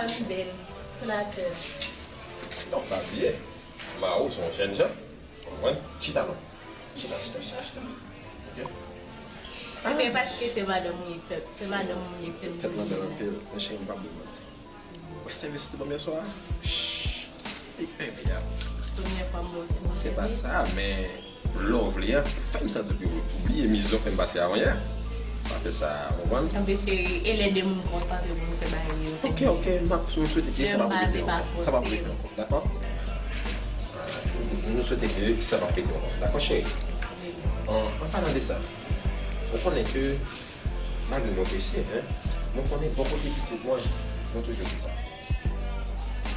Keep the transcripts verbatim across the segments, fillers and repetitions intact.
Fanm bèl, flatè. Non, pa bliye. Mari w se yon jèn jan. Konprann? Chita non. Chita, chita, chita, chita. Ok? Se paske se madanm ou ye pèp. Se madanm ou ye pèp. Tèt mwen bèl anpil. Men cheri, m p ap vin manti. Mwen sèvis ou te ban m yè swa. Psh, li enpeyab. Premyè fwa m wè w, se mwen. Se pa sa, men lè w vle a, fè m santi ke w bliye mizè w fè m pase avan yè. Pa fè sa, w konprann? Tanpri cheri, e lè de moun konsantre pou nou fè bagay yo. Ok, ok, m ap, m swete ke sa p ap repete ankò. Sa p ap repete ankò, dakò? Nou swete ke sa p ap repete ankò, dakò, cheri? An, an palan de sa, ou konnen ke Malgre mwen presye, en, mwen konnen bò kote pitit mwen, mwen toujou di sa.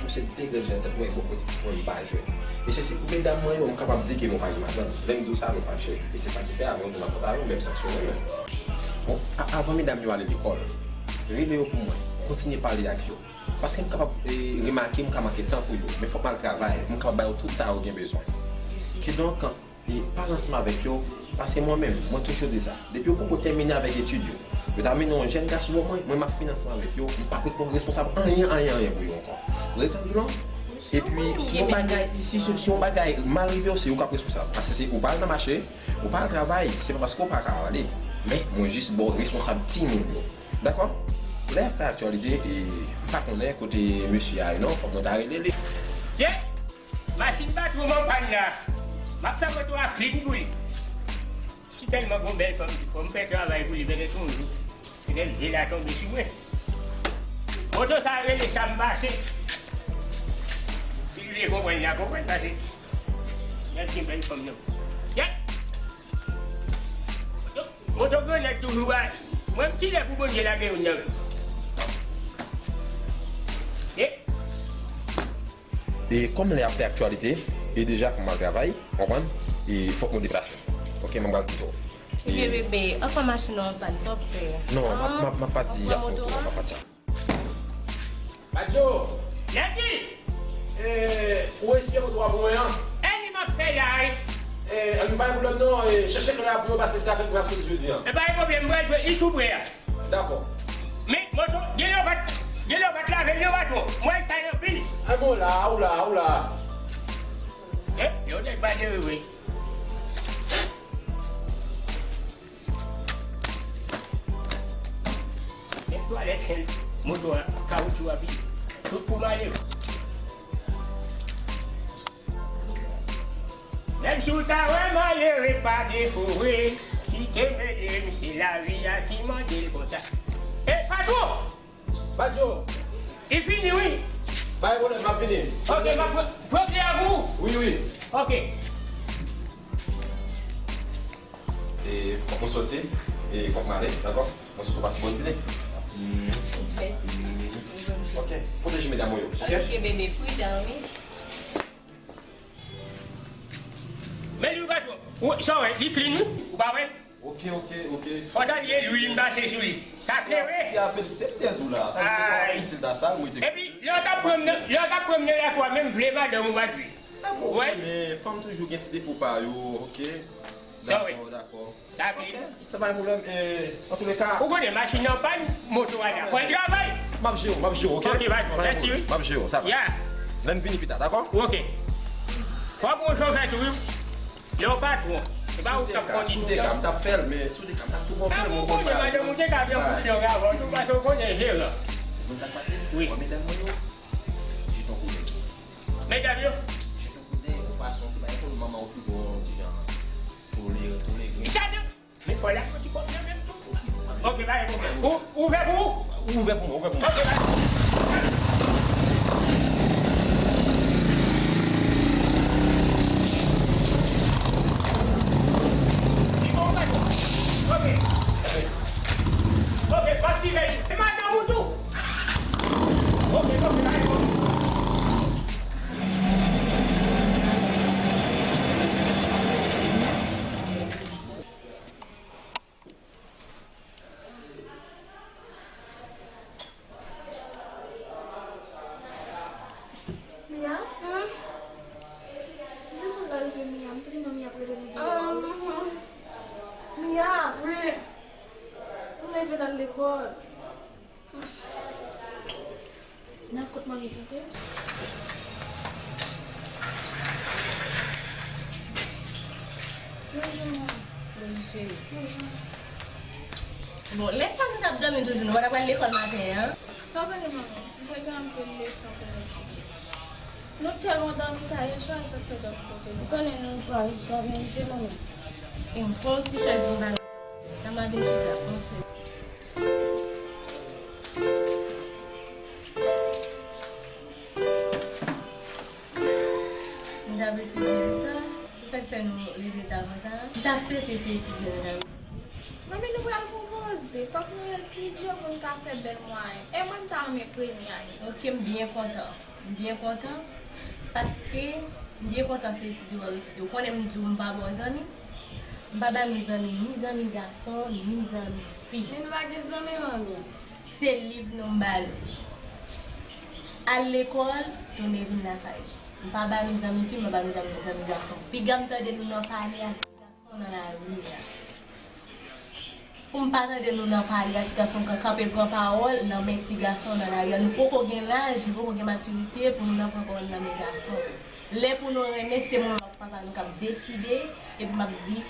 Mwen se de grenn jan tèt mwen, bò kote pitit mwen, m pa jwe. E se, se pou medam mwen yo, m kapab di ke mwen pa gen madanm. Lè m di w sa, nou fache. E se sa ki fè, avè yon de matant avè w, menm sa sou mwen menm. Bon, a- avan medam yo ale lekòl, rele yo pou mwen, kontinye pale ak yo. Paske m kapab, e, remake, m ka manke tan pou yo, men fòk m al travay, m kapab ba yo tout sa yo gen bezwen. Kidonk, E pale ansanm avèk yo, paske mwen menm, mwen toujou di sa. Depi yo poko tèmine avèk etid yo, yo ta mennen yon jèn gason bò mwen, mwen m ap fini ansanm avèk yo, m p ap ret-, responsab anyen, anyen, anyen pou yo ankò. Rezon dlo. Epi, si yon bagay, si, si, si yon bagay mal rive w, se ou k ap responsab. Paske se ou pa al nan mache, ou pa al travay, se pa paske ou pa ka ale. Men, mwen jis ba w responsab timoun yo. Dakò? Lè y ap fè aktyalite, e, m pa konnen kote mesye a ye non, fòk mwen ta rele li. Ye! Machin patwon m an pàn la. M ap fè moto a klin pou li. Si tèlman gon bèl fanm ki fò m fè travay pou li, bèlè tonjou. Se lè l vye la tonbe sou mwen. Moto sa rele sa m pase. Si l vle konprann, l a konprann pase. Nèg gen bèl fanm nan. Yè! Moto grannèg toujou bay. Mwen m kilè pou Bondye lage youn nan yo. E kòm lè ap fè aktyalite, e deja fò m al travay, konprann? E fòk mwen deplase. Ok, mwen pral kite w. Ebyen bebe, anfan machin nan an pàn, sa w ap fè? Non, m ap, m ap, m ap pati ap pran moto a, m ap pati ap. Badjo! Nèg ki? E, ou eseye moto a pou mwen an? E li m ap fè la wi. E, ann pa gen pwoblèm non, e, chèche klè a pou yo pase se avèk mwen ap soti jodi an. E pa gen pwoblèm, m pral jwe, li tou pre a. Dakò. Men, moto, gen lè w pa t, gen lè w pa t lave l non, patwon. M wè sa yo anpil. E bon, la, ou la, ou la. E, yon nèg pa deri vre. Nèg twalèt sèl, moto a, kawoutchou a vide. Tout pou male. Menm si w ta wè malere pa defo vre, ki te mele m, se lavi a ki mande l konsa. E patwon! Badjo! Li fini wi! Pa gen pwoblèm, m ap vini. Ok, m ap pran, pran kle a pou ou. Wi, wi. Ok. E fòk mwen soti, e fòk mwen ale, dakò? Mwen sot pase bò l vini. Ok, pwoteje medam ou yo, ok? Ok, bebe, pridan wi. Men li ou pa twò. Ou, sa w wè, li klin wi, ou pa wè? Ok, ok, ok. Fò ta lye lwil m pase sou li. Sa klere. Se a felisite m tèz ou la. Sa vle di ou pa wè si l ta sal, mwen te. Epi, lè w t ap pran m nan, lè w t ap pran m nan lakou a, menm vle madanm ou pa t vle. Dakò, men fanm toujou gen ti defo pa yo, ok? Dakò, dakò. Sa vle. Ok, sa pa gen pwoblèm. E, antouleka. Ou konnen machin nan pàn, moto a la. Fò l travay. M ap jere w, m ap jere w, ok? Ok, pa gen pwoblèm. Mèsi wi. M ap jere w, sa va. Ya. Lè n vini pita, dakò? Ok. Fò w pran chofè tou wi. Lè w patwon, se pa ou k ap kondi tout tan. Si w te ka, m t ap fè l, men si w te ka, m t ap tou bon fè l, mwen konn bagay. Madanm ou te ka vin kouche anlè avè w tou, paske w konnen jeran. Ou konn sa k pase? Wi. Wè medam mwen yo, jete yon koudèy. Medam yo? Jete yon koudèy, yon fason ki pa gen pwoblèm, manman w toujou yon ti jan tolere, tolere. Men fò l ap soti kòb nan menm tou. Ok, pa gen pwoblèm. Ou, ou ouvè pou ou? Ou ouvè pou mwen, ouvè pou mwen. Ok, pa gen pwoblèm. Li bon, ou pa bon. Ok. Ok, pa tire. E madanm ou tou. Ok, ok, pa gen pwoblèm. Mia? Hmm? Lè moun la rive, Mia, m tande manmi ap rele li deyò. Mia! Wi. Leve n al lekòl. Nan kot manmi tande. Bonjou, manmi. Bonjou, cheri. Bonjou. Bon, lè sa nou t ap dòmi toujou, nou pa t ap al lekòl maten an? Sa w konnen, manmi, m te gen anpil leson pou m etidye. Nou tèlman dòmi ta yè swa, sa k fè dòmi pote nou. Ou konnen nou pa egzamè, manmi. E m pran yon ti chèz m ba nou. Tann m al vin chita, pran yon chèz. M t ap etidye lè sa. Se sa k fè nou leve ta konsa. M ta swete se etidye nou t ap etidye. Manmi, nou pral konpoze. Fòk nou etidye pou n ka fè bèl mwayen. E mwen, m ta renmen premye ane sa. Ok, m byen kontan. M byen kontan. Paske m byen kontan se etidye w ap etidye. Ou konnen m di w m pa ba w zanmi. M pa ba nou zanmi, ni zanmi gason, ni zanmi fi. Men nou pa gen zanmi, manmi. Se liv nou m ba nou. Al lekòl, tounen vin lakay. M pa ba nou zanmi fi, m pa ba nou zanmi, zanmi gason. Piga m tande nou nan pale ak ti gason nan lari a. Pou m pa tande nou nan pale ak ti gason k ap kanpe pran pawòl nan men ti gason nan lari a. Nou poko gen laj, nou poko gen matirite pou nou nan pran pawòl nan men gason. Lè pou nou renmen, se moun ak papa nou k ap deside, epi m ap di,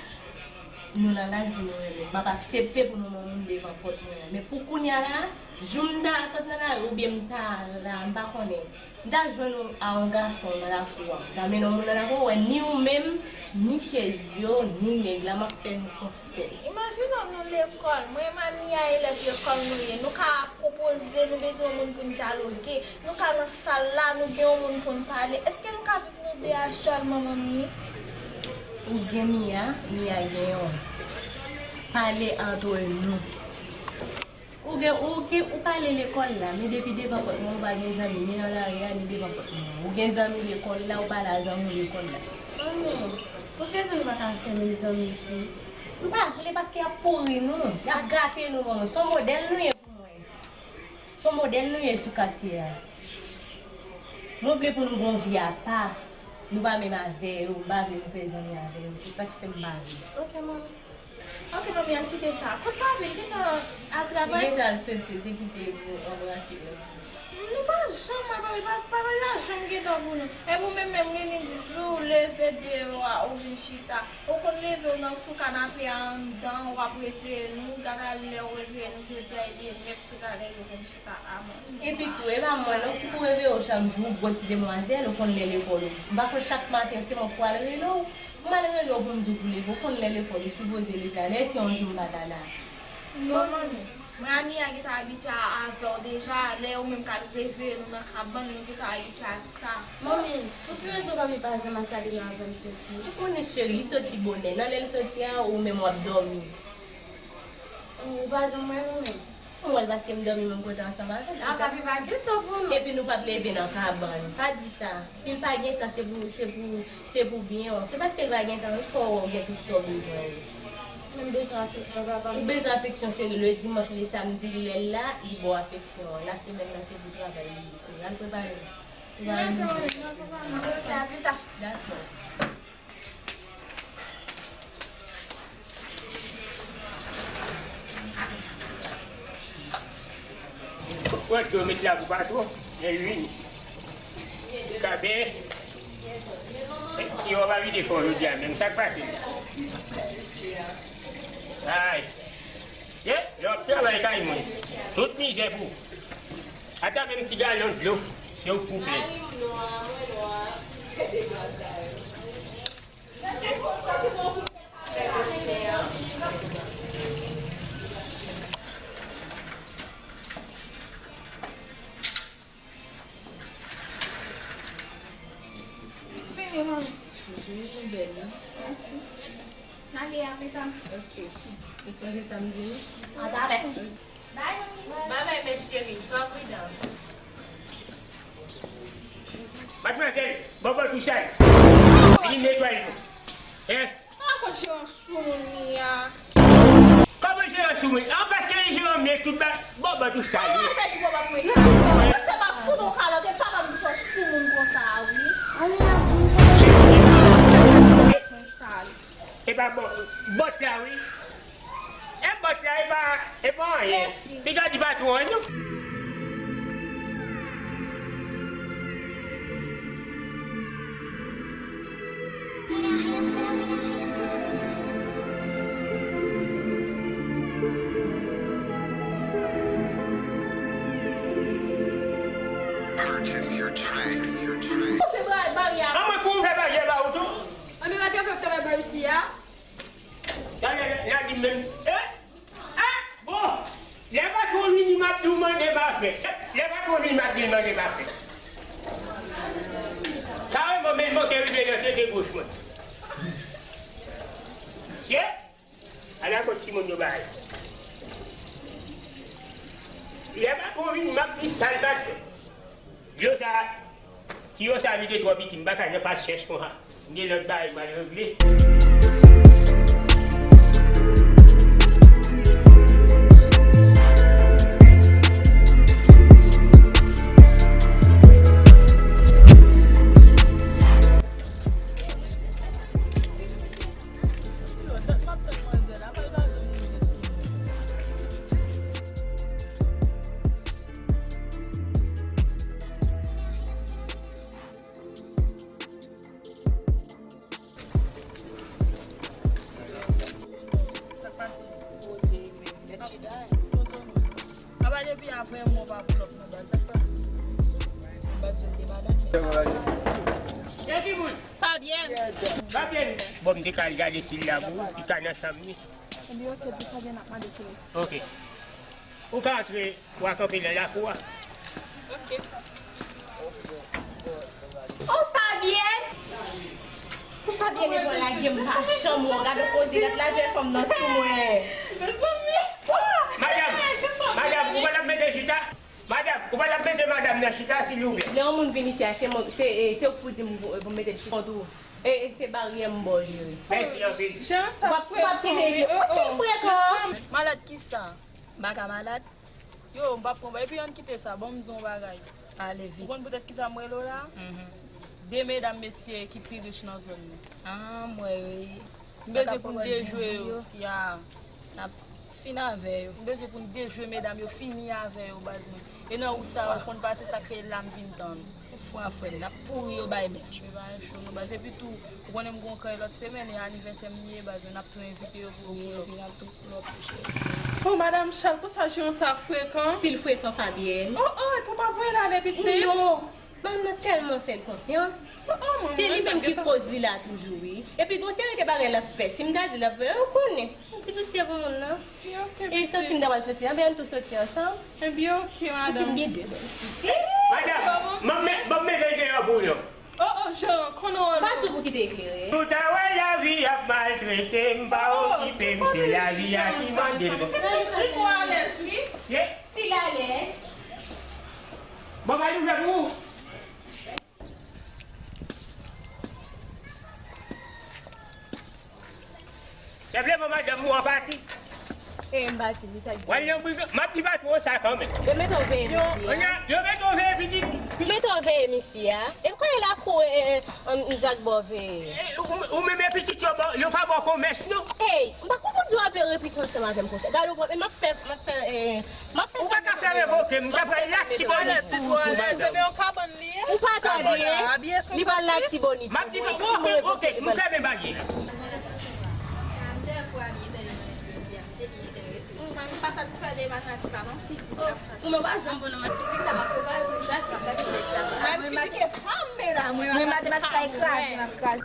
nou nan laj pou nou renmen. M ap aksepte pou nou nan moun devan pòt mwen an. Men pou kounye a la, jou m ta sot nan lari oubyen m ta la, m pa konnen. M ta jwenn ou a yon gason nan lakou an. M ta mennen yon moun nan lakou an, ou wè ni ou menm, ni chèz yo, ni nèg la, m ap fè nou fè yon sèl. Imajine w nou lekòl, mwen e Mami a elèv lekòl nou ye. Nou ka konpoze, nou bezwen yon moun pou n dyaloge. Nou ka nan sal la, nou gen yon moun pou n pale. Èske nou ka viv nou de a sèlman, manmi? Ou gen Mia, Mia gen yon. Pale antre nou. Ou gen, ou gen, ou pale lekòl la, men depi devan pòt mwen, ou pa gen zanmi, ni nan lari a, ni devan pòt mwen. Ou gen zanmi lekòl la, ou pale a zanmi w lekòl la. Manmi, poukisa nou pa ka fè menm zanmi fi? M pa vle paske y ap pouri nou, y ap gate nou, manman. Se yon modèl nou ye pou mwen. Se yon modèl nou ye sou katye a. Mwen vle pou nou gen yon vi apa. Nou pa menm avè yo, m pa vle nou fè zanmi avè yo. Se sa k fè m pa vle. Ok, manmi. Ok, manmi, ann kite sa. Kot papi? Li gentan al travay? Li gentan al soti, li te kite pou anbrase lòt. Nou pa janm wè papi, pa, papi pa janm gentan pou nou. Epi ou menm, menm, li nik jou leve deyò a, ou vin chita. Ou konn leve w nan, sou kanape a anndan, w ap reveye nou, gade lè w reveye nou jodi a, epi nèt sou gade yo konn chita a, manmi. Epi tou, e pa mwen non ki pou reveye w chak jou, gwo ti demwazèl, ou konn lè lekòl ou. M pa konn chak maten se mwen k pral rele w. M al rele w pou m di w pou leve, ou konn lè lekòl ou sipoze leve a, lè si yon jou m pa ta la. Non, manmi. Mwen a Mia gentan abitye a, avè w deja, lè yo menm k al reveye nou nan kabann, nou gentan abitye ak sa. Manmi, pou ki rezon papi pa janm al salye nou avan n soti? Ou konnen cheri, li soti bonè. Nan lè l soti a, ou menm w ap dòmi. Ou pa janm wè nou menm? M wè l paske m dòmi menm kote ansanm avè l. A, papi pa gen tan pou nou. Epi nou p ap leve nan kabann. Pa di sa. Si l pa gen tan, se pou, se pou, se pou byen w. Se paske l pa gen tan, wi, fò w gen tout sa w bezwen yo. Men m bezwen afeksyon, papa. Ou bezwen afeksyon, cheri. Le dimanch, le samdi, lè l la, li ba w afeksyon an. Lasemèn nan, se pou travay li ye, cheri. Al prepare w. Prepare w. Dakò, manmi. Dakò, papa. Mwen rete a pita. Dakò. Pran dlo met la pou patwon. Lè l vini. Kaben. Ti yo pa vide fò jodi a menm. Sa k pase? Ay. Ye, lè w ap travay kay mwen. Tout mizè pou. Ata menm ti galon dlo. Se w k pou plen. Fini, manmi. Fini, nou bèl, wi. Mèsi. N ale a pita. Ok. Ou sonje sa m di w? Atalè. Bye, manmi. Bye bye, mes chéris. Swa pridan. Madmwazèl, bòbòt ou sal. Vini netwaye pou. Hein? Pa konn jeran sou moun li a. Kòman jeran sou moun? An paske li jeran men tout ba, bòbòt ou sal wi. Kòman fè di bòbòt mwen sal? Se pa fout on kalòt, e papa m ki fè sou moun konsa a wi. Mwen sal. E pa bò, bòt la wi. E bòt la, e pa, e pa anyen. Mèsi. Piga di patwon an non. Ou fè ba-, baryè a. An mwen pou ouvè baryè ba ou tou. An men maten fè travè ba isi a. Sa lè la di menm. Eh? Ah! Bon! Lè patwon vini m ap di w mande m a fè. Lè patwon vini m ap di l mande m a fè. Kareman men l manke rive nan tete goch mwen. Chè! Ala kot timoun yo bay. Lè patwon vini, m ap di sa l pase. Yo sa, tiyo sa vide twò piti, m pa ka nan pa chèch konsa. M gen lòt bagay m al regle. Sa k pase? Poze menm. Nèt chita. Poze w menm. Apa depi apre yon mwa w pa pull up nan baz, sa k pase? Baz yo te madan. Gen ki moun? Fabienne. Fabienne. Bon, m te ka al gade si l la pou ou, li ka nan chanm li. Ebyen, oke, di Fabienne ap mande pou li. Oke. Ou ka antre, w a kanpe nan lakou a. Oke. Oh, Fabienne! Pou Fabienne e bon lage m pa janm wè w. Gade koze, gade lajè fanm nan sou mwen. Mezanmi! Madanm, madanm, ou pa t ap mete chita? Madanm, ou pa t ap mete madanm nan chita, silvouplè? Lè yon moun vin isi a, se mwen, se, e, se ou k pou di m pou, pou m mete l chita kont ou. E, e se baryè m ba w jere. Mèsi anpil. Jan sa frekan, wi. Ou pa, ou pa kite, oh, oh, jan sa. Malad kisa? M pa ka malad. Yo, m p ap pran ba. Epi ann kite sa, ban m di w yon bagay. Pale vit. Ou konn poutèt kisa m rele w la? Mhm. De medam mesye ki pi rich nan zòn nan. Ah, m wè yo, wi. M bezwen pou n dejwe yo. Ya. N ap fin avè yo. M bezwen pou n dejwe medam yo, fini avè yo, baz mwen. E nan wout sa yo konn pase, sa k fè la m vin tann ou. Ou fou a frè m, n ap pouri yo bay mèt yo. Yo pa cho non, baz. Epi tou, ou konnen m gon kay lòt semèn, e anivèsè m li ye, baz mwen, n ap tou envite yo pou yo pull up. Wi, epi n ap tou pull up, cheri. Oh, Madam Charles, konsa jan sa frekan? Stil frekan, Fabienne. Oh, oh, epi w pa voye l ale, pitit? Non, Madam nan tèlman fè l konfyans. Oh, oh, mwen, se li menm ki koz li la toujou, wi. Epi gon seri de bagay l ap fè. Si m ta di l ap fè, ou konnen. Yon ti pitye pou moun nan. E santi m ta pral soti, anben ann tou soti ansanm. Ebyen, oke, madanm. Santi m gen de bèl pitit. Madanm, ban m met, ban m mete l deyò pou ou non. Oh, oh, Jean, konnen w. Pa di pou kite eklere. Nou ta wè lavi ap maltrete m, pa okipe m, se lavi a ki mande l. Li pou alèz, wi. Ye? Si l alèz. Bon, ba li ouvè pou ou. Senpleman, madanm, ou an pati. E, m pati, li sa. W al nan brigan, m ap di patwon sa kanmenm. Yo mete w veye misye a. Yo mete w veye pitit. Mete w veye misye a. E m konnen lakou, e, e, e, Jak Bò veye. E, ou, ou menm e pitit yo, yo pa ba w komès, non? Ey, m pa konprann di w ap repete ansanm avè m konsa. Gade w pran, e m ap fè, m ap fè, e, Ou pa ka fè revoke m, m ta pral Latibonit pou, pou madanm. Se yon kabann li ye. Ou pa tande, li pral Latibonit. M ap di, bon, oke, oke, m fèmen baryè a. Ou pa satisfè de matematik la non, fizik la. Ou pa janm bon nan matematik, sa pa pral, sa pa pral. Mwen matematik la ekraze, m ap kraze.